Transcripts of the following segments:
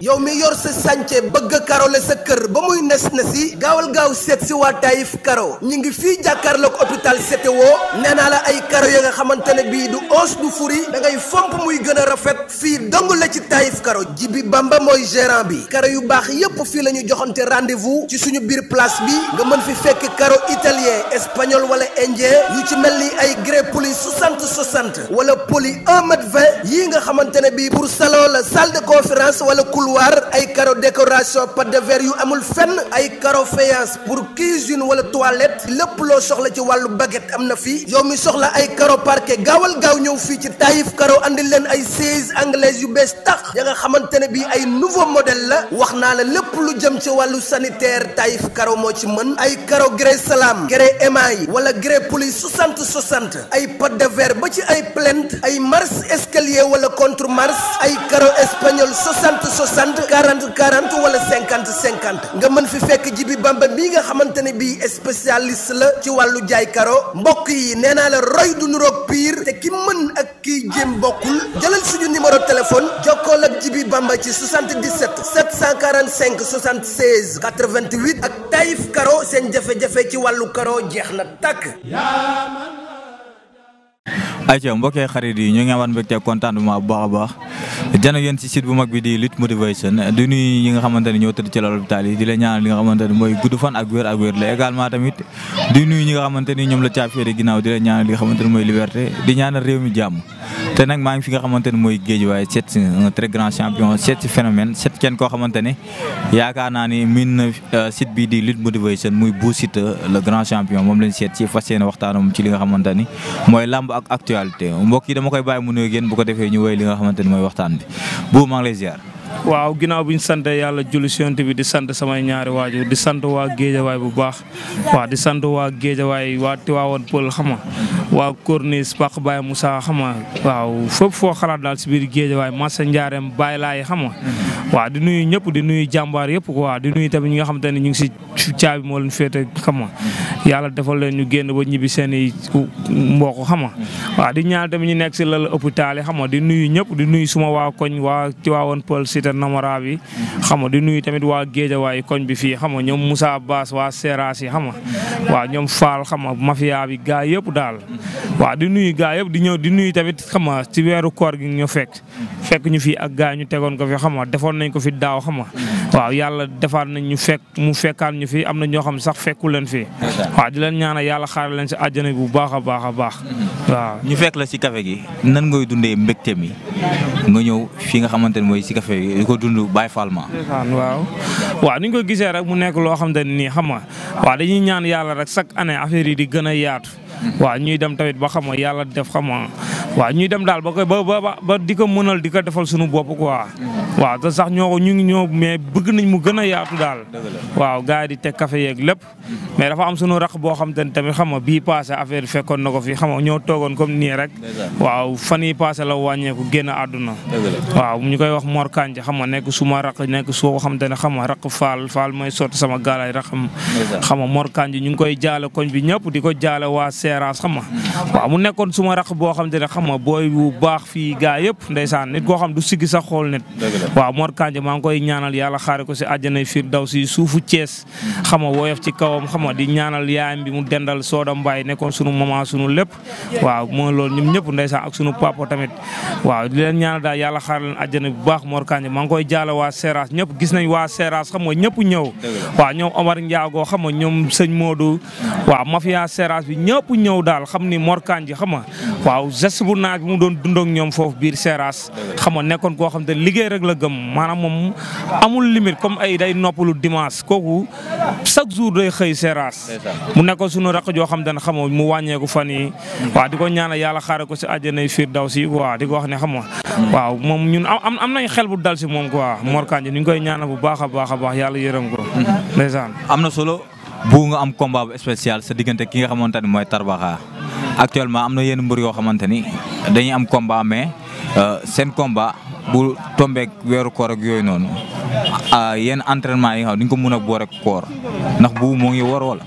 yow mi yor sa sànce bëgg a karole sa kër ba muy nes na si gaawal gaaw seet si waa Taïf Karo ñu ngi fii jàkkaarloog hôpital CTO nee naa la ay karo ya nga xamante ne bii du os du furi da ngay fomp muy gën a rafet fii dong la ci Taïf Karo Jibi Bamba mooy gérant bi karo yu baax yépp fii la ñu joxante rendez-vous ci suñu biir place bi nga mën fi fekk karo italien espagnol wala indien yu ci mel ni ay grès poli 60-60 wala poli 1m20 yii nga xamante ne bii pour salon la salle de conférence wala couloir ay carreau décoration pâte de verre yu amul fenn ay carreau faïence pour cuisine wala toilette lépp loo soxla ci wàllu baguette am na fii yow mi soxla ay carreau parquet gaawal gaaw ñëw fii ci Taïf Karo andil leen ay sièges anglaises yu bees tax ya nga xamante ne bii ay nouveau modèle la wax naa la lépp lu jëm ci wàllu sanitaire Taïf Karo moo ci mën ay carreau grès salam grès émail wala grès poli 60-60 ay pâte de verre ba ci ay plinthe ay marche escalier wala contre marche ay carreau espagnol 60-60 40-40 wala 50-50 nga mën fi fekk Jibi Bamba mii nga xamante ne bii spécialiste la ci wàllu jaay karo mbokk yi nee naa la roy du nuroog pire te ki mën ak kiy jéem bokkul jëlal suñu numéro téléphone jokkool ak Jibi Bamba ci 77 745 76 88 ak Taïf Karo seen jafe-jafe ci wàllu karo jeex na tàkk. ayca mbokkee xarit yi ñu ngi amoon mbégte contentement bu baax a baax jana yéen ci site bu mag bi di Lutte Motivation di nuyu ñi nga xamante ne ñoo tëdd ci loolu hôpital yi di la ñaanal li nga xamante ne mooy gudd fan ak wér la également tamit di nuyu ñi nga xamante ni ñoom la caafee ginnaaw di la ñaanal li nga xamante ne mooy liberté di ñaanal réew mi jàmm te nag maa ngi fi nga xamante ne mooy Guédiawaye seet si un très grand champion seet si phénomène seet kenn koo xamante ne yaakaar naa ni min site bi di Lutte Motivation muy Bou Siteu le grand champion moom lañ seet ci fas yéene waxtaanam ci li nga xamante ni mooy lamb ak actualité mbokk yi dama koy bàyyi mu nuyu génn bu ko defee ñu woy li nga xamante ni mooy waxtaan bi Bou maa ngi lay ziar. waaw ginnaaw bi ñu sant yàlla julli si Yonent bi di sant samay ñaari waajur di sant waa Géejawaay bu baax waaw di sant waa Géejawaay waa Tiwaawan Pël xama waa Corniche Paq Baye Moussa xama waaw fépp foo xalaat daal si biir Géejawaay Massa Ndiarème Baye Laay xama waaw di nuyu ñëpp di nuyu jàmbaar yëpp quoi di nuyu tamit ñi nga xamante ne ñu ngi si caabi moo leen féete xama yàlla defal leen ñu génn ba ñibbi seen i mbokk xama waaw di ñaan tamit ñu nekk si lal hôpital yi xama di nuyu ñëpp di nuyu suma waa koñ waa Tiwaawan Pël Cité Namara bi xam nga di nuyu tamit waa Géejawaay koñ bi fii xam nga ñoom Moussa Bass waa Seras yi xam nga waaw ñoom Fall xam nga mafia bi gaa yëpp daal waaw di nuyu gaa yëpp di ñëw di nuyu tamit xam nga ci weeru koor gi ñu fekk ñu fii ak gaa ñu tegoon ko fi xam nga defoon nañ ko fi daaw xam nga waaw yàlla defaat nañ ñu mu fekkaan ñu fi am na ñoo xam sax fekku leen fi waaw di leen ñaanal yàlla xaaral leen si àjjana bu baax a baax a baax waaw. ñu fekk la si café gi nan ngay dundee mbégte mi nga ñëw fii nga xamante ne mooy si café gi di ko dund Baye Fall ma waaw ni ñu ko gisee rek mu nekk loo xamante ne nii xam nga waaw dañuy ñaan yàlla rek chaque année affaire yi di gën a yaatu waaw ñuy dem tamit ba xam nga yàlla def xam nga waaw ñuy dem daal ba di ko mënal di ko defal suñu bopp quoi waaw te sax ñu ngi ñoo mais bëgg nañ mu gën a yaatu daal waaw gars yi di teg café yeeg lépp mais dafa am suñu raq boo xam te ne tamit xam nga bii passé affaire yi fekkoon na ko fi xam nga ñoo toogoon comme nii rek waaw fan yi passé la wàññeeku génn àdduna waaw ñu koy wax Mor Kanje xam nga nekk suma raq nekk soo xam te ne xam nga raq Fall may sotti sama gaalaay raqam xam nga Mor Kanje ñu ngi koy jaale koñ bi ñëpp di ko jaale waa Seras xam nga waaw mu nekkoon suma raq boo xam te ne xam nga booy bu baax fii gaa yëpp ndeysaan nit koo xam du siggi sax xool nit waaw Mor Kanje maa ngi koy ñaanal yàlla xaare ko si àjjanay Firdawsi suufu Thiès xam nga woyof ci kawam xam nga di ñaanal yaayam bi mu dendal Sooda Mbaye nekkoon sunu maman sunu lépp waaw moo loolu ñoom ñëpp ndeysaan ak sunu papa tamit waaw di leen ñaanal daal yàlla xaare leen àjjana bu baax Mor Kanje maa ngi koy jaale waa Seras ñëpp gis nañ waa Seras xam nga ñëpp ñëw waaw ñoom Omar Ndiago xam nga ñoom sëñ Modou waaw mafia Seras bi ñëpp ñëw daal xam ni Mor Kanje xam nga waaw geste bu naag mu doon dund ak ñoom foofu biir Seras xam nga nekkoon koo xam te liggéey rek la gëm maanaam moom amul limite comme ay day noppalu dimanche kooku chaque jour day xëy Seras mu nekkoon sunu rakk joo xam te ne xam nga mu wàññeeku fan yi waaw di ko ñaanal yàlla xaare ko si àjjanay Firdawsi waaw di ko wax ne xam nga waaw moom ñun am nañ xel bu dal si moom quoi Mor Kanje ñu ngi koy ñaanal bu baax a baax a baax yàlla yërëm ko ndeysaan am na solo bu nga am combat bu spécial sa diggante ki nga xamante ni mooy Tarbaxa actuellement am na yenn mbër yoo xamante ni dañuy am combat mais seen combat bu tombeek weeru koor ak yooyu noonu yenn entraînement yi nga xam duñ ko mën a boor ak koor ndax bu moo ngi war wala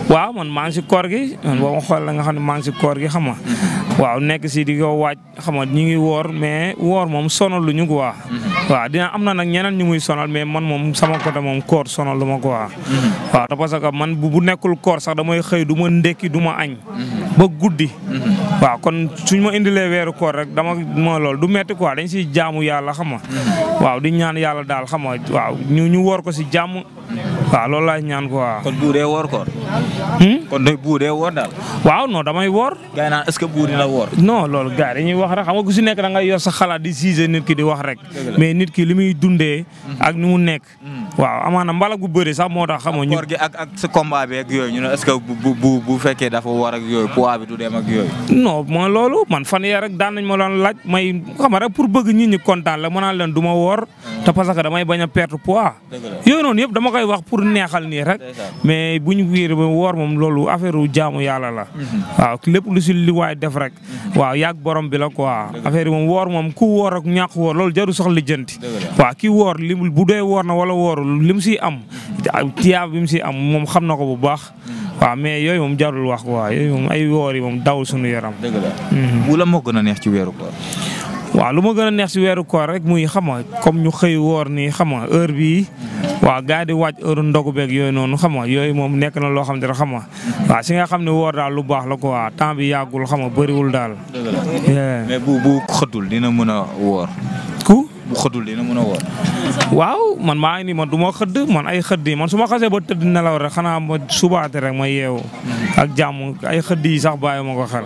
waaw man maa ngi si koor gi man boo ma xool la nga xam ne maa ngi si koor gi xam nga waaw nekk si di ko waaj xam nga ñu ngi woor mais woor moom sonal lu ñu quoi. waaw dina am na nag ñeneen ñu muy sonal mais man moom sama côté moom koor sonal lu ma quoi. waaw te parce que man bu nekkul koor sax damay xëy du ma ndekki du ma añ. ba guddi. waaw kon suñ ma indilee weeru koor rek dama loolu du metti quoi dañ siy jaamu yàlla xam nga waaw di ñaan yàlla daal xam nga waaw ñu woor ko si jàmm. waaw loolu laay ñaan quoi. kon bu dee woor koor. kon bu dee woor daal. waaw non damay woor. gars yi naan est-ce que bu dina woor. non loolu gars yi dañuy wax rek xam nga ku si nekk da ngay yor sa xalaat di siise nit ki di wax rek. mais nit ki li muy dundee. ak ni mu nekk. waaw amaana mbala gu bëri sax moo tax xam nga ñu. koor gi ak sa combat bi ak yooyu ñu ne est-ce que bu fekkee dafa woor ak yooyu poids bi du dem ak yooyu. non mooy loolu man fan yee rek daan nañ ma doon laaj may xam nga rek pour bëgg nit ñi kontaan la ma naan leen du ma woor. te parce que damay bañ a perte poids. yooyu noonu yëpp dama koy wax pour neexal nii rek. mais bu ñu wiir ba woor moom loolu affaire u jaamu yàlla la. waaw lépp lu si li waay def rek. waaw yàgg borom bi la quoi. affaire yi moom woor moom ku woor ak ñàkk woor loolu jarul sox lijjanti. waaw ki woor li bu dee woor na wala woorul li mu siy am. tiyaab bi mu siy am moom xam na ko bu baax. waaw mais yooyu moom jarul wax quoi yooyu moom ay woor yi moom dawul suñu yaram. dëgg la. bu la moo gën a neex ci weeru koor. waaw lu ma gën a neex si weeru koor rek muy xam nga comme ñu xëy woor nii xam nga heure bii waaw gars yi di wàcc heure ndogu beeg yooyu noonu xam nga yooyu moom nekk na loo xam ne xam nga waaw si nga xam ne woor daal lu baax la quoi temps bi yàggul xam nga bëriwul daal. mais bu xëtul dina mën a woor. bu xëtul dina mën a woor. waaw man maa ngi nii man du ma xëdd man ay xëdd yi man su ma xasee ba tëdd nelaw rek xanaa ma subaate rek ma yeewu ak jàmm ay xëdd yi sax bàyyi ma ko xel.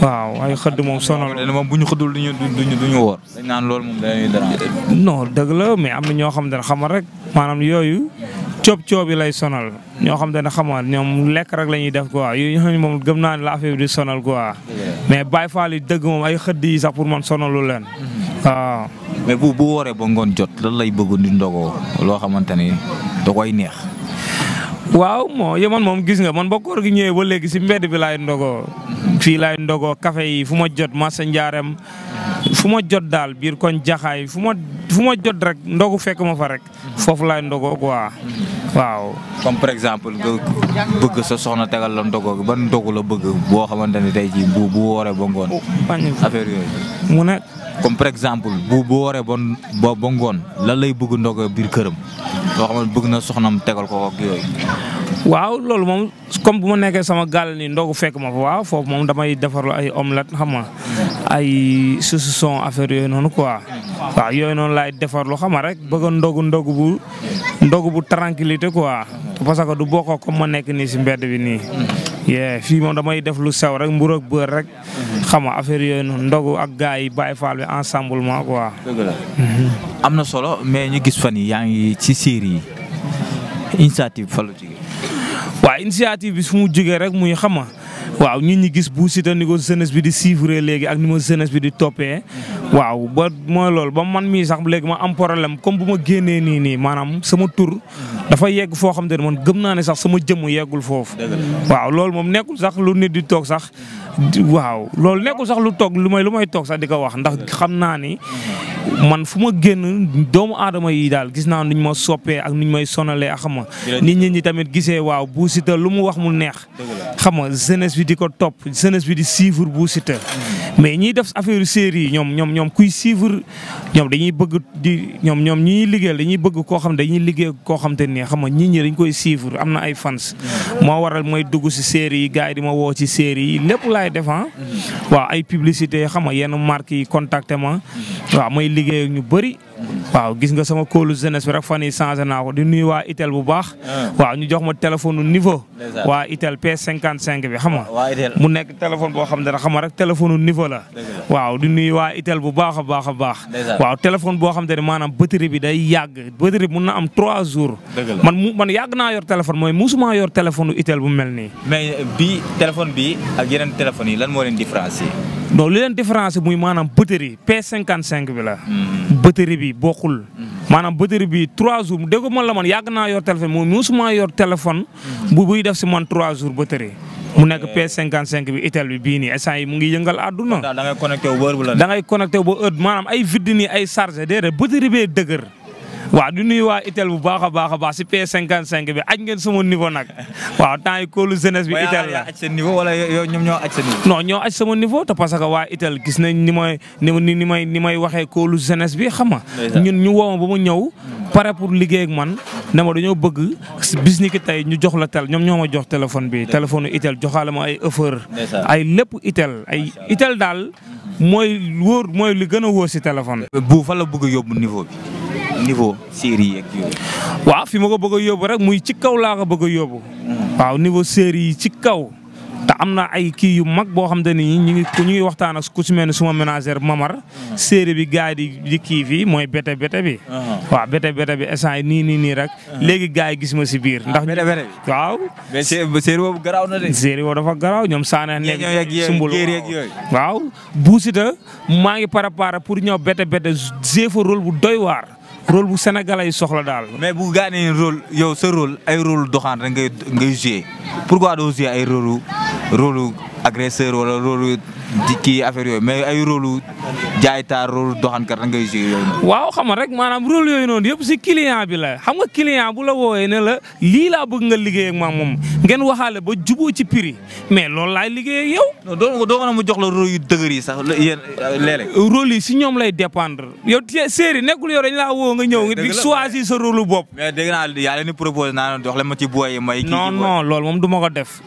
waaw ay xëdd moom sonal. moom bu ñu xëddul duñu woor. dañ naan loolu moom dañuy déranger. non dëgg la mais am na ñoo xam ne xam rek maanaam yooyu coob yi lay sonal ñoo xam ne xam nga ñoom lekk rek la ñuy def quoi yooyu ñooñu moom gëm naa ne la affaire bi di sonal quoi. mais Baye Fall yi dëgg moom ay xëdd yi sax pour man sonalu leen waaw. mais bu wooree ba ngoon jot lan lay bëgg di ndogoo loo xamante ni da koy neex. waaw man moom gis nga man ba koor gi ñëwee ba léegi si mbedd bi laay ndogoo fii laay ndogoo café yi fu ma jot massa njaarem fu ma jot daal biir koñ jaxaay fu ma jot rek ndogu fekk ma fa rek foofu laay ndogoo quoi waaw. comme par exemple nga bëgg sa soxna tegal la ndogoo gi ban ndogu la bëgg boo xamante ni tey jii bu wooree ba ngoon. affaire yooyu. mu ne. comme par exemple bu wooree ba ngoon lan lay bëgg ndogoo biir këram loo xam ne bëgg na soxnam tegal ko ak yooyu. waaw loolu moom comme bu ma nekkee sama gàll ni ndogu fekk ma fa waaw foofu moom damay defarlu ay omelette xam nga ay saucisson affaire yooyu noonu quoi waaw yooyu noonu laay defarlu xam nga rek bëgg a ndogu bu tranquillité quoi parce que du bokkoo comme ma nekk nii si mbedd bi nii. fii moom damay def lu sew rek mburu ak beurre rek xam nga affaire yooyu noonu ndogu ak gars yi Baye Fall bi ensemblement quoi. dëgg la. am na solo mais ñu gis fan yi yaa ngi ci série yi initiative fa la jógee. waaw initiative bi fu mu jógee rek muy xam nga waaw ñun ñi gis Bou Siteu ni ko jeunesse bi di suivre léegi ak ni ma jeunesse bi di toppee waaw ba mooy loolu ba man mii sax léegi ma am problème comme bu ma génnee nii maanaam sama tur dafa yegg foo xam ne man gëm naa ne sax sama jëmm yeggul foofu. waaw loolu moom nekkul sax lu nit di toog sax waaw loolu nekkul sax lu may toog sax di ko wax ndax xam naa ni man fu ma génn doomu aadama yi daal gis naa nuñ ma soppee ak nuñ may sonalee ak xam nga nit ñi tamit gisee waaw Bou Siteu lu mu wax mu neex xam nga jeunesse bi di ko topp jeunesse bi di suivre Bou Siteu mais ñiy def affaire série yi ñoom kuy suivre ñoom dañuy bëgg ñoom ñi liggéeyal dañuy bëgg koo xam dañuy liggéey koo xam te ne xam nga nit ñi dañ koy suivre am na ay fans moo waral mooy dugg si série yi gars yi di ma woo ci série yi lépp laay def waaw ay publicité xam nga yenn marques yi contacté ma waaw may liggéey ak ñu bëri waaw gis nga sama kóolu jeunesse bi rek fan yi changé naa ko di nuyu waa Itel bu baax waaw ñu jox ma téléphone niveau waa Itel P55 bi xam nga mu nekk téléphone boo xam ne xam nga rek téléphone niveau la waaw di nuyu waa Itel bu baax a baax a baax waaw téléphone boo xam ne maanaam batterie bi day yàgg batterie bi mun na am 3 jours man yàgg naa yor téléphone mooy musuma yor téléphone Itel bu mel nii. mais bii téléphone bi ak yeneen téléphones yi lan moo leen différencier. non li leen différence muy maanaam batterie P55 bi la. batterie bi bokkul. maanaam batterie bi 3 jours dégg nga man la man yàgg naa yor téléphone moom musuma yor téléphone. buy def si man 3 jours batterie. mu nekk P55 bi Itel bi bii nii instant yi mu ngi yëngal àdduna. da ngay connecté wu ba heure bu la. da ngay connecté wu ba heure maanaam ay vide nii ay chargé déedéet batterie bee dëgër. waaw di nuyu waa Itel bu baax a baax si P55 bi aj ngeen sama niveau nag waaw temps yi kóolu jeunesse bi Itel la. aj seen niveau wala yow ñoom ñoo aj sa niveau. non ñoo aj sama niveau te parce que waa Itel gis nañ ni may waxee kóolu jeunesse bi xam nga ñun ñu woo ma ba ma ñëw pare pour liggéey ak man ne ma dañoo bëgg bis ni ki tey ñu jox la ñoom ñoo ma jox téléphone bi téléphone Itel joxaale ma ay offre ay lépp Itel daal mooy li gën a wóor si téléphone. bu fa la bëgg a yóbbu niveau série yeeg yooyu. waaw fi ma ko bëgg a yóbbu rek muy ci kaw laa ko bëgg a yóbbu. waaw niveau série yi ci kaw. te am na ay kii yu mag boo xam te ni ñu ngi waxtaan ak ku ci mel ne suma ménagère Mamar. série bi gars yi di kii fii mooy bete bi. waaw bete bi instant yi nii rek. léegi gars yi gis ma si biir. ndax bete bi waaw. mais série boobu garaaw na de. série boobu dafa garaaw ñoom Sané nekk sumbul yooyu. waaw buusita maa ngi préparé pour ñëw bete jouer fa rôle bu doy waar. rôle bu sénégalais yi soxla daal. mais bu gaa nee rôle yow sa rôle ay rôle doxaan rek ngay jouer pourquoi doo jouer ay rôle agresseur wala rôle di kii affaire yooyu mais ay rôle jaaytaar rôle doxaankat rek ngay jouer yooyu. waaw xam nga rek maanaam rôle yooyu noonu yëpp si client bi la xam nga client bu la woowee ne la lii laa bëgg nga liggéey ak moom ngeen waxaale ba juboo ci prix mais loolu laay liggéey ak yow. non doo ko mu jox la rôle yu dëgër yi sax yéen léeg-léeg. rôle yi si ñoom lay dépendre yow série nekkul yow dañ laa woo nga ñëw di choisir sa rôle bopp. mais dégg naa yaa leen di proposé naa dox la ma ci booy yi may. non loolu moom du ma ko def.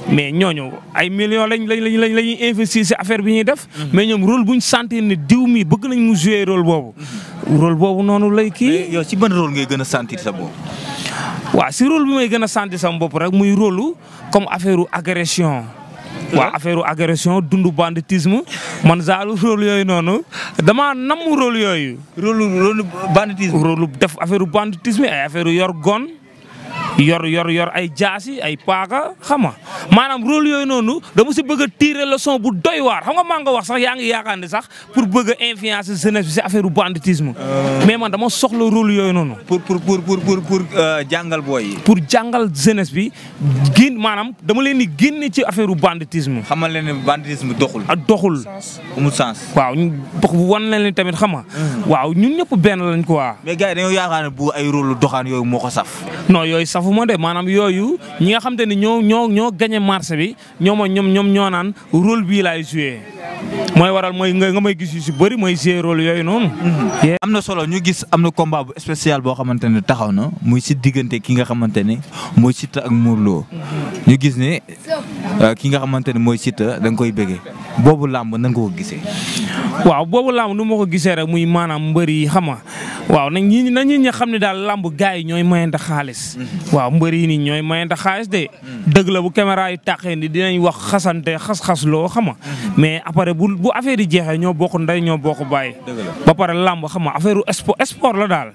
mais ñooñu ay millions lañuy investir ci affaire bi ñuy def. mais ñoom rôle buñ sentir ne diw mi bëgg nañ mu jouer rôle boobu. rôle boobu noonu lay kii. yow ci ban rôle ngay gën a sentir sa bopp. waaw ci rôle bi may gën a sentir sama bopp rek muy rôle comme affaire agression. waaw affaire agression dundu banditisme man zaalu rôle yooyu noonu damaa namm rôle yooyu. rôle banditisme. rôle def affaire banditisme ay affaire yor gon. yor ay jaasi ay paaka xam nga maanaam rôle yooyu noonu dama si bëgg a tirer leçon bu doy waar xam nga maa nga wax sax yaa ngi yaakaar ne sax pour bëgg a influencer jeunesse bi si affaire banditisme. mais man dama soxla rôle yooyu noonu. pour jàngal booy yi. pour jàngal jeunesse bi maanaam dama leen di génne ci affaire banditisme. xamal leen ne banditisme doxul. doxul. amul sens. waaw wan leen ni tamit xam nga. waaw ñun ñëpp benn lañ quoi. mais gars yi dañoo yaakaar ne bu ay rôle doxaan yooyu moo ko saf. non yooyu safu ma de maanaam yooyu ñi nga xam te ni ñoo gagné marché bi ñoom ñoo naan rôle bii laay joué mooy waral mooy nga may gis yu si bëri mooy joué rôle yooyu noonu. am na solo ñu gis am na combat bu spécial boo xamante ne taxaw na muy si diggante ki nga xamante ne mooy Siteu ak Modou Lo ñu gis ne ki nga xamante ne mooy Siteu da nga koy bëggee boobu làmb nan nga ko gisee. waaw boobu làmb nu ma ko gisee rek muy maanaam mbër yi xam nga waaw nañ ñi xam ne daal làmb gars yi ñooy mayante xaalis. waaw mbër yi nii ñooy mayante xaalis de. dëgg la bu caméra yi tàqee ni dinañ wax xasante xas loo xam nga mais après bu affaire yi jeexee ñoo bokk ndey ñoo bokk bàyyi. ba pare làmb xam nga affaire sport la daal.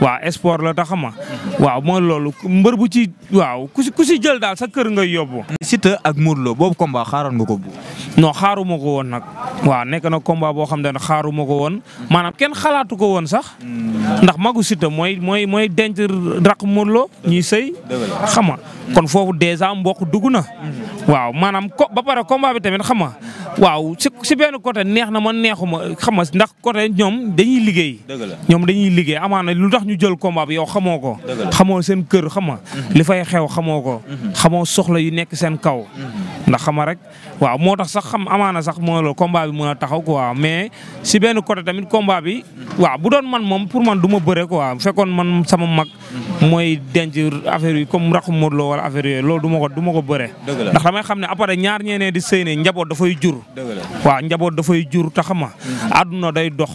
waaw sport la tax xam nga waaw mooy loolu mbër bu ci waaw ku si jël daal sa kër ngay yóbbu. Siteu ak Modou Lo boobu combat xaaroon nga ko bu. non xaaruma ko woon nag waaw nekk na combat boo xam ne xaaruma ko woon maanaam kenn xalaatu ko woon sax ndax magu Siteu mooy denc raq Modou Lo ñuy sëy xam nga kon foofu dèjà mbokk dugg na waaw maanaam ba pare combat bi tamit xam nga waaw si benn côté neex na ma neexuma xam nga ndax côté ñoom dañuy liggéey amaana lu tax ñu jël combat bi yow xamoo ko xamoo seen kër xam nga li fay xew xamoo ko xamoo soxla yu nekk seen kaw ndax xama rek waaw moo tax sax xam amaana sax mooy loolu combat bi mën a taxaw quoi mais si benn côté tamit combat bi waaw bu doon man moom pour man du ma bëre quoi bu fekkoon man sama mag mooy denc affaire yi comme raqu Modou Lo wala affaire yooyu loolu du ma ko bëre ndax damay xam ne après ñaar ñeenee di sëy ne njaboot dafay jur waaw njaboot dafay jur te xam nga àdduna day dox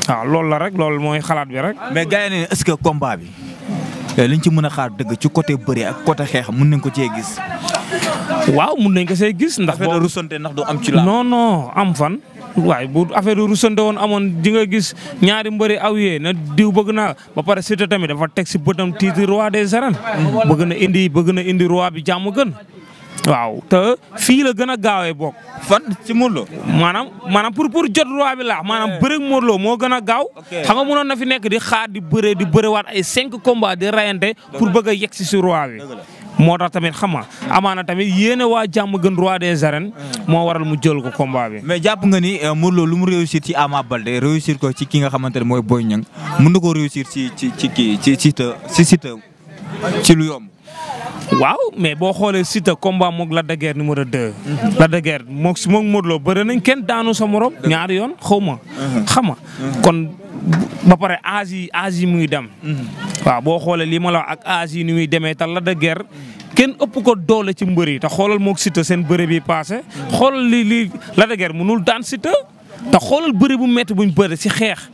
waaw loolu la rek loolu mooy xalaat bi rek. mais gars yi ne est-ce que combat bi liñ ci mën a xaar dëgg ci côté bëri ak côté xeex mën nañ ko cee gis. waaw mun nañ ko see gis ndax. affaire rusante ndax du am ci la. non am fan. waaye bu affaire rusante woon amoon di nga gis ñaari mbëri aw yee na diw bëgg naa ba pare Siteu tamit dafa teg si bëtam titre roi des arènes. bëgg na indi roi bi jàmm gën. waaw te fii la gën a gaawee bokk. fan ci Modou Lo. maanaam pour jot roi bi laax maanaam bëre Modou Lo moo gën a gaaw. xam nga mënoon na fi nekk di xaar di bërewaat ay 5 combats di rayante pour bëgg a yegg si roi bi. moo tax tamit xam nga amaana tamit yéene waa jàmm gën roi des arènes moo waral mu jël ko combat bi. mais jàpp nga ni Modou Lo lu mu réussir ci Ama Baldé réussir ko ci ki nga xamante ne mooy Boy Niang mën na koo réussir ci Siteu ci lu yomb. waaw mais boo xoolee Siteu combat moog Lac de Guiers numéro 2. Lac de Guiers moog Modou Lo bëri nañ kenn daanu sa morom. ñaari yoon xaw ma. xam nga kon ba pare âge yi mu ngi dem. waaw boo xoolee lii ma la wax ak âge yi ni muy demee te Lac de Guiers kenn ëpp ko doole ci mbër yi te xoolal moog Siteu seen bëre bi passé xoolal lii Lac de Guiers mënul daan Siteu te xoolal bëre bu métti buñ bëre si xeex.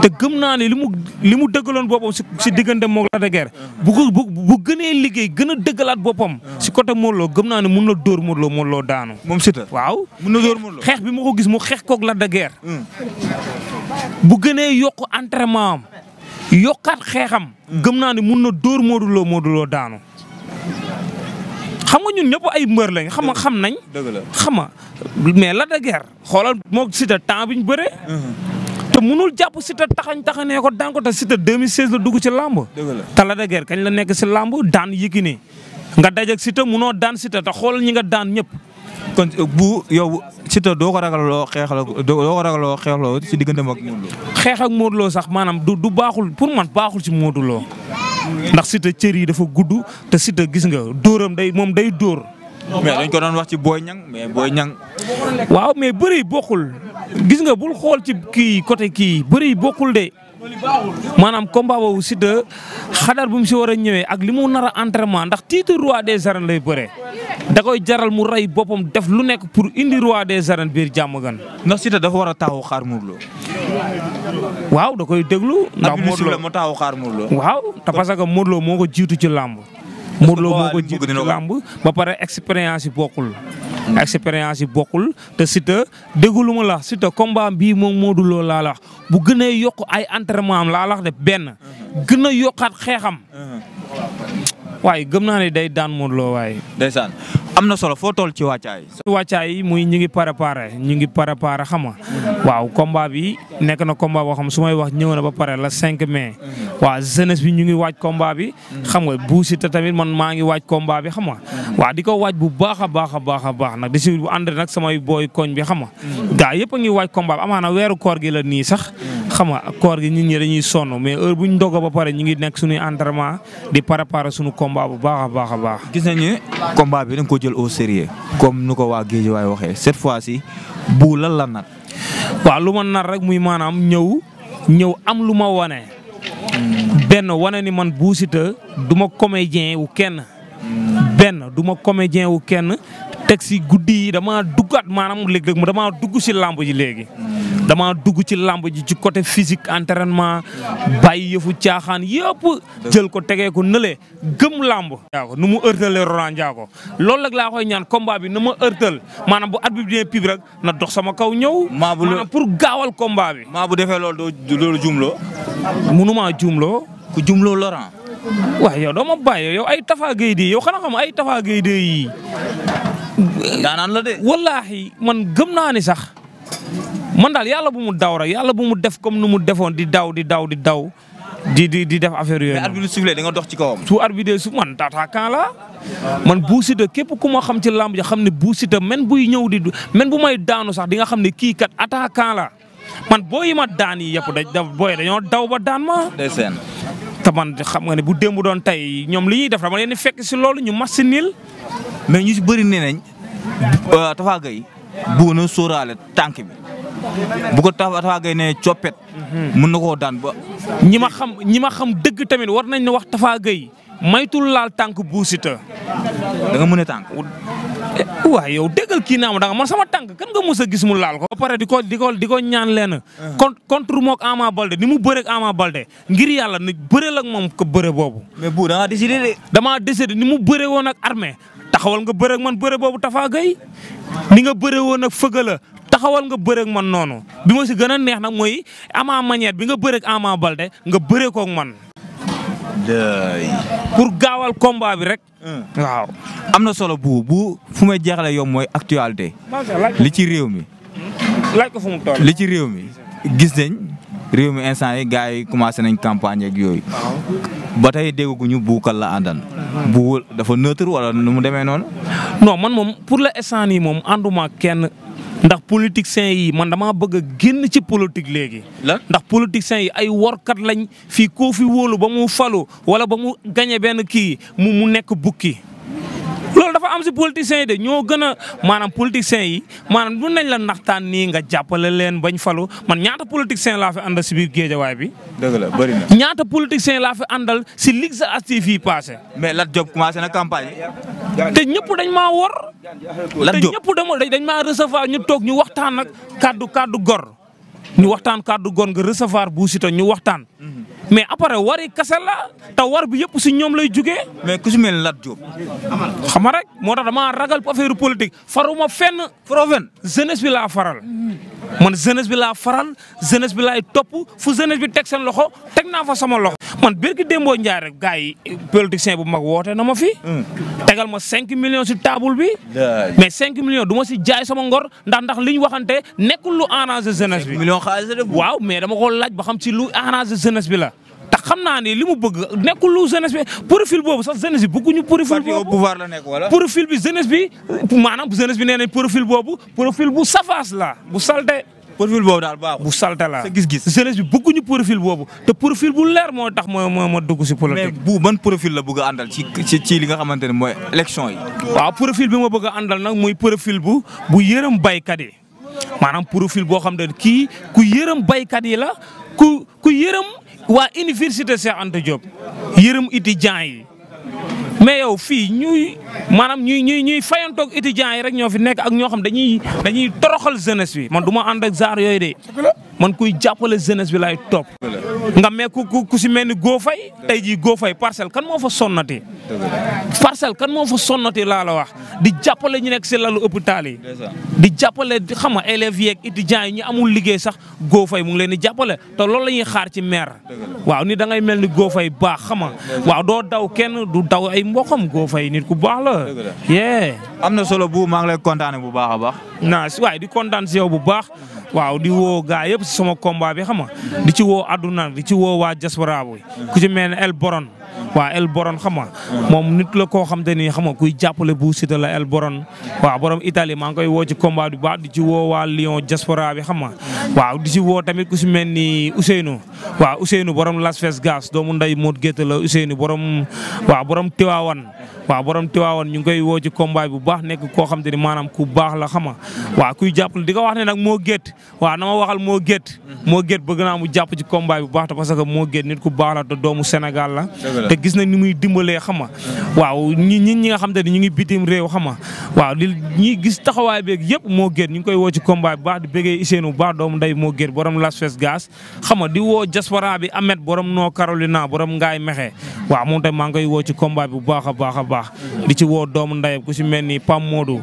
te gëm naa ne li mu dëggaloon boppam si diggante moog Lac de Guiers bu gënee liggéey gën a dëggalaat boppam si côté Modou Lo gëm naa ne mun na dóor Modou Lo daanu. moom Siteu waaw mun na dóor Modou Lo xeex bi ma ko gis mu xeex koog Lac de Guiers bu gënee yokk entraînement am yokkaat xeexam. gëm naa ne mun na dóor Modou Lo daanu. xam nga ñun ñëpp ay mbër lañ xam nañ. dëgg la xam nga mais Lac de Guiers xoolal moog Siteu temps bi ñu bëree. te munul jàpp Siteu taxañee ko daan ko te Siteu 2016 la dugg ci làmb. dëgg la te Lac de Guiers kañ la nekk si làmb daan Yékini nga dajeeg Siteu munoo daan Siteu te xoolal ñi nga daan ñëpp. kon bu yow Siteu doo ko ragaloo xeexloo ci diggante ak Modou Lo. xeex ak Modou Lo sax maanaam du baaxul pour man baaxul ci Modou Lo ndax Siteu cër yi dafa gudd te Siteu gis nga dóoram moom day dóor. mais dañ ko doon wax ci Boy Niang mais Boy Niang. waaw mais bëri bokkul gis nga bul xool ci kii côté kii bëri bokkul de maanaam combat boobu Siteu xadar bu mu si war a ñëwee ak li mu nar a entraînement ndax titre roi des arènes lay bëree da koy jaral mu rey boppam def lu nekk pour indi roi des arènes biir Diamaguène. ndax Siteu dafa war a taxaw xaar Modou Lo. waaw da koy déglu. ndax Modou Lo mu taxaw xaar Modou Lo. waaw te parce que Modou Lo moo ko jiitu ci làmb. Modou Lo moo ko jiitu ci làmb ba pare expérience yi bokkul. expérience yi bokkul te Siteu déglu ma la Siteu combat bii moom Modou Lo laa la wax bu gën a yokk ay entraînement am laa la wax de benn gën a yokkaat xeexam. waaye gëm naa ne day daan Modou Lo waaye. ndeysaan am na solo foo toll ci wàccaay. wàccaay yi muy ñu ngi préparé xam nga waaw combat bi nekk na combat boo xam su may wax ñëw na ba pare la 5 mai. waaw jeunesse bi ñu ngi waaj combat bi. xam nga bu Siteu tamit man maa ngi waaj combat bi xam nga. waaw di ko waaj bu baax a baax nag di si ànd nag samay booy koñ bi xam nga. gaa yëpp a ngi waaj combat bi amaana weeru koor gi la nii sax. xam nga koor gi nit ñi dañuy sonn mais heure bu ñu dogo ba pare ñu ngi nekk suñuy entraînement di préparer suñu combat bu baax a baax. gis nañu combat bi da nga ko jël au sérieux comme nu ko waa Guédiawaye waxee cette fois-ci bu lan la nar. waaw lu ma nar rek muy maanaam ñëw am lu ma wane. benn wane ni man Bou Siteu du ma comédien wu kenn. teg si guddi yi damaa duggaat maanaam léeg-léeg damaa dugg si lamb ji léegi. damaa dugg ci lamb ji ci côté physique entraînement bàyyi yëfu caaxaan yëpp jël ko tegee ko nële gëm lamb. yaa ko nu mu ërtalee Laurent Ndiago loolu rek laa koy ñaan combat bi na ma ërtal maanaam bu arbitre bi pib rek na dox sama kaw ñëw. maanaam pour gaawal combat bi. maa bu defee loolu doo jumloo. mënumaa jumloo. ku jumloo Laurent. waaw yow doo ma bàyyi yow ay Tafa Gueye di yow xanaa xam ay Tafa Gueye di yi. daanaan la de. wallaahi man gëm naa ni sax man daal yàlla bu mu daw rek yàlla bu mu def comme nu mu defoon di daw di def affaire yooyu. mais arbitre bi sifflé da nga dox ci kawam. su arbitre su man attaquant la man Bou Siteu képp ku ma xam ci lamb ja xam ne Bou Siteu même buy ñëw même bu may daanu sax di nga xam ne kii kat attaquant la man boo yi ma daan yi yëpp dañoo daw ba daan ma. ndeysaan. te man xam nga ne bu démb doon tey ñoom li ñuy def dama leen di fekk si loolu ñu mas si niil. mais ñu si bëri nee nañ Tafa Gueye bu na sóoraale tànk bi bu ko Tafa Gueye ne coppet. mën na koo daan ba. ñi ma xam dëgg tamit war nañ ne wax Tafa Gueye maytul laal tànk Bou Siteu. da nga mën a tànk. waaw yow déggal kii naa ma danga man sama tànk kan nga mës a gis mu laal ko. ba pare di ko ñaan leen. contre mook Ama Baldé ni mu bëreeg Ama Baldé ngir yàlla na bëreel ak moom ko bëre boobu. mais bu da ngaa décidé de. damaa décidé ni mu bëree woon ak armée taxawal nga bëreeg man bëre boobu Tafa Gueye ni nga bëree woon ak fëgala taxawal nga bëreeg man noonu bi ma si gën a neex nag mooy Ama manière bi nga bëreeg Ama Baldé nga bëree koog man. pour gaawal combat bi rek. waaw. am na solo bu fu may jeexalee yow mooy actualité. li ci réew mi. laaj ko fu mu toll. li ci réew mi gis nañ réew mi instant yi gars yi commencé nañ campagne ak yooyu. ba tey dégguñu buukal la àndan. bu dafa neutre wala nu mu demee noonu. non man moom pour l'instant nii moom ànduma kenn ndax politiciens yi man damaa bëgg a génn ci politique léegi. ndax politiciens yi ay workat lañ fii koo fi wóolu ba mu falu wala ba mu gañe benn kii mu nekk bukki loolu dafa am si politiciens yi de ñoo gën a maanaam politiciens yi maanaam du nañ la naxtaan nii nga jàppale leen bañ falu man ñaata politiciens laa fi àndal si biir géejawaay bi. dëgg la bëri na. ñaata politiciens laa fi àndal si Ligue sa actif yi passé. mais Lat Diop commencé na campagne. te ñëpp dañ maa wor. Lat Diop te ñëpp dañ maa recevoir ñu toog ñu waxtaan nag kaddu gor ñu waxtaan kaddu gor nga recevoir Bou Siteu ñu waxtaan. mais après wari kase la te war bi yëpp si ñoom lay jugee. mais ku si mel Lat Diop. xam nga rek moo tax damaa ragal affaire politique faruma fenn. jeunesse bi laa faral. man jeunesse bi laa faral jeunesse bi laay topp fu jeunesse bi teg seen loxo teg naa fa sama loxo. man Berki Dembo Ndiaye rek gars yi politicien bu mag woote na ma fi. tegal ma 5 millions si table bi. mais 5 millions du ma si jaay sama ngor ndax li ñu waxante nekkul lu arrangé jeunesse bi. 5 millions xaalis la waaw mais dama ko laaj ba xam ci lu arrangé jeunesse bi la. tax xam naa ne li mu bëgg nekkul lu jeunesse bi profil boobu sax jeunesse bi bëgguñu profil boobu. parti au pouvoir la nekk wala. profil bi jeunesse bi maanaam jeunesse bi nee nañ profil boobu profil bu safaas la bu salte. profil boobu daal baaxul bu salte la sa gis-gis. jeunesse bi bëgguñu profil boobu te profil bu leer moo tax ma dugg si politique. mais bu ban profil la bëgg a àndal ci li nga xamante ne mooy élection yi. waaw profil bi ma bëgg a àndal nag muy profil bu yërëm baykat yi maanaam profil boo xam ne kii ku yërëm baykat yi la ku yërëm waa université Cheikh Anta Diop yërëm étudiants yi. mais yow fii ñuy fayantoog étudiants yi rek ñoo fi nekk ak ñoo xam dañuy toroxal jeunesse bi man du ma ànd ak genre yooyu de man kuy jàppale jeunesse bi laay topp. nga mais ku si mel ni Go Faye tey jii Go Faye parcelle kan moo fa sonnati. parcelle kan moo fa sonnati laa la wax di jàppale ñu nekk si lalu hôpital yi. di jàppale xam nga élèves yeeg étudiants yi ñu amul liggéey sax Go Faye mu ngi leen di jàppale te loolu la ñuy xaar ci maire. waaw ni da ngay mel ni Go Faye baax xam nga waaw doo daw kenn du daw ay mboqam Go Faye nit ku baax la. yee. am na solo bu maa ngi lay kontaane bu baax a baax. naa si waaye di kontaan si yow bu baax. waaw di woo gaa yëpp si sama combat bi xam nga di ci woo adduna di ci woo waa diaspora bi ku ci mel ne El Boron waaw El Boron xam nga moom nit la koo xam te ni xam nga kuy jàppale Bou Siteu la El Boron waaw borom Italie maa ngi koy woo ci combat bi baax di ci woo waa Lyon diaspora bi xam nga waaw di ci woo tamit ku si mel ni Ousseynou waaw Ousseynou borom Las Vegas doomu nday Modou Guette la Ousseynou borom Tiwaawan waaw borom Tiwaawan ñu ngi koy woo ci combat bu baax nekk koo xam te ni maanaam ku baax la xam nga waaw kuy jàppale di ko wax ne nag moo Guette waaw na ma waxal moo Guette bëgg naa mu jàpp ci combat bu baax te parce que moo Guette nit ku baax la te doomu Sénégal la te gis nañ ni muy dimbalee xam nga waaw ñi nga xam te ni ñu ngi bitim réew xam nga waaw di ñi gis taxawaay beeg yëpp moo Guette ñu ngi koy woo ci combat bu baax di bëggee Ousseynou bu baax doomu nday moo Guette borom Las Vegas xam nga di woo diaspora bi Ahmed borom Noo Carolina borom Ngaay Mexe waaw moom tamit maa ngi koy woo ci combat bu baax a baax a baax di ci woo doomu ndayam ku si mel ni Pam Modou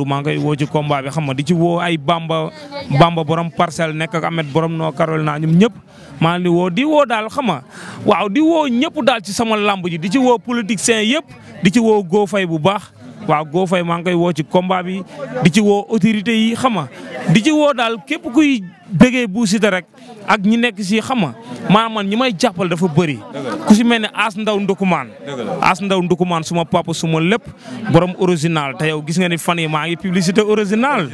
maa ngi koy woo ci combat bi xam nga di ci woo ay Bamba borom parcelle nekk ak Ahmed borom Noo Carolina ñoom ñëpp maa ngi di woo daal xam nga waaw di woo ñëpp daal ci sama lamb ji di ci woo politiciens yëpp di ci woo Go Faye bu baax waaw Go Faye maa ngi koy woo ci combat bi di ci woo autorités yi xam nga di ci woo daal képp kuy bëggee Bou Siteu rek ak ñi nekk si xam nga maa man ñi may jàppal dafa bëri ku si mel ne As Ndaw Ndukumaan suma papa suma lépp borom original te yow gis nga ni fan yi maa ngi publicité original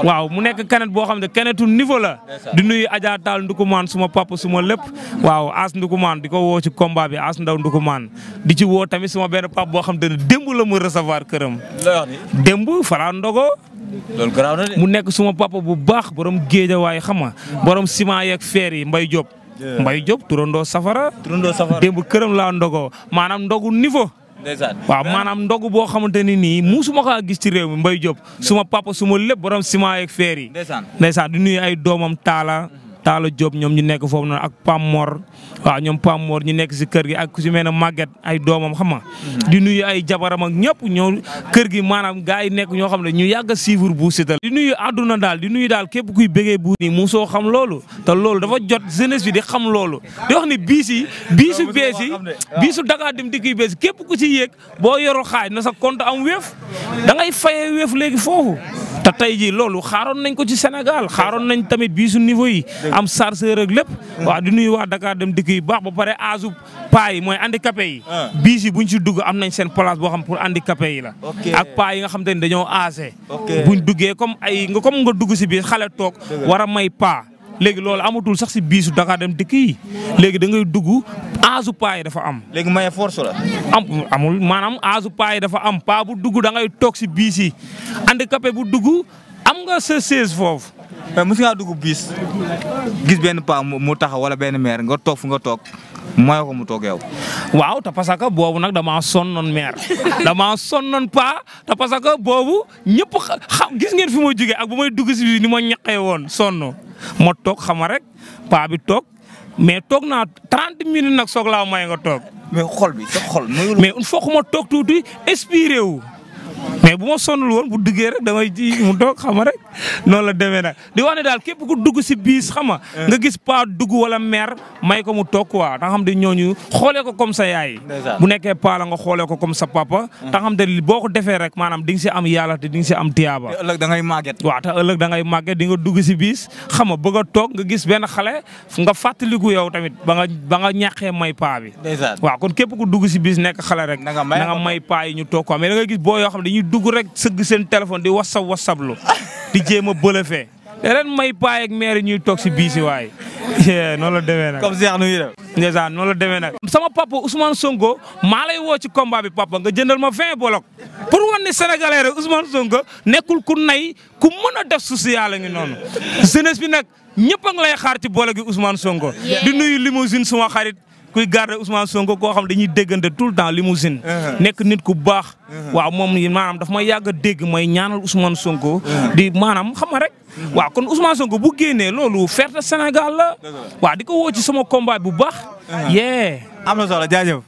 waaw mu nekk kanet boo xam ne kanetu niveau la di nuyu Adja Tall Ndukumaan suma papa suma lépp waaw As Ndukumaan di ko woo ci combat bi As Ndaw Ndukumaan di ci woo tamit suma benn papa boo xam ne démb la mu recevoir këram démb fara ndogo loolu garaaw na de. mu nekk suma papa bu baax borom géejawaay xam nga borom ciment yeeg fer yi Mbaye Diop turandoo safara démb këram laa ndogoo maanaam ndogu niveau. waaw maanaam ndogu boo xamante ni nii musuma kaa gis ci réew mi Mbaye Diop suma papa suma lépp borom ciment yeeg fer yi. ndeysaan di nuyu ay doomam Talla Diop ñoom ñu nekk foofu noonu ak Pam Mor waaw ñoom Pam Mor ñu nekk si kër gi ak ku si mel ne Maguette ay doomam xam nga di nuyu ay jabaram ak ñëpp ñoo kër gi maanaam gars yi nekk ñoo xam ne ñu yàgg a suivre Bou Siteu di nuyu àdduna daal di nuyu daal képp kuy bëggee Bou nii musoo xam loolu te loolu dafa jot jeunesse bi di xam loolu di wax ni biisu Dakar Dem Dikk bees képp ku ci yéeg boo yorul xaaj na sa compte am Wave da ngay fayee Wave léegi foofu te tey jii loolu xaaroon nañ ko ci Sénégal xaaroon nañ tamit bii su niveau yi am chargeur ak lépp waaw di nuyu waa Dakar dem dikk yi baax ba pare âge paa yi mooy handicapé yi biis yi buñ ci dugg am nañ seen place boo xam pour handicapé yi la ak paa yi nga xam te ne dañoo âgé buñ duggee comme nga dugg si biir xale toog war a may paa léegi loolu amatul sax si biisu Dakar dem dikk yi léegi da ngay dugg âge paa yi dafa am. léegi maye force la. amul maanaam âge paa yi dafa am paa bu dugg da ngay toog si biis yi handicapé bu dugg am nga sa chaise foofu. mais mos ngaa dugg biis gis benn paa mu taxaw wala benn maire nga toog fu nga toog mooy ko mu toog yow. waaw te parce que boobu nag damaa sonnoon maire damaa sonnoon paa te parce que boobu ñëpp xam gis ngeen fi ma jógee ak bu may dugg si biir ni ma ñaqee woon sonn ma toog xama rek paa bi toog mais toog naa 30 minutes nag soog laa may nga toog. mais xol bi sa xol. mais il faut que ma toog tuuti inspiré wu. mais bu ma sonnul woon bu duggee rek damay ji mu toog xama rek noonu la demee nag di wax ne daal képp ku dugg si biis xama nga gis paa dugg wala mère may ko mu toog quoi da nga xam te ñooñu xoolee ko comme sa yaay bu nekkee paa la nga xoolee ko comme sa papa da nga xam te boo ko defee rek maanaam di nga si am yàlla te di nga si am tiyaaba te ëllëg da ngay màgget waaw te ëllëg da ngay màgget di nga dugg si biis xama bëgg a toog nga gis benn xale nga fàttaliku yow tamit ba nga ñàqee may paa bi waaw kon képp ku dugg si biis nekk xale rek na nga may paa yi ñu toog quoi mais da nga gis boo yoo xam dañuy dugg rek sëgg seen téléphone di wasablu di jéem a bëlëfee te ren may paay ak maire ñuy toog si biisi waay noonu la demee nag. comme Cheikh nuyu def. ndeysaan noonu la demee nag. sama papa Ousmane Sonko maa lay woo ci combat bi papa nga jëndal ma 20 bolok pour wan ne sénégalais rek Ousmane Sonko nekkul ku nay ku mën a def social la ngi noonu jeunesse bi nag ñëpp a ngi lay xaar ci boole gi Ousmane Sonko di nuyu limousine suma xarit. kuy garder Ousmane Sonko koo xam dañuy déggante tout le temps limousine nekk nit ku baax waaw moom maanaam daf may yàgg a dégg may ñaanal Ousmane Sonko di maanaam xam nga rek waaw kon Ousmane Sonko bu génnee loolu fierté Sénégal la waaw di ko woo ci sama combat bu baax yee am na solo jaajëf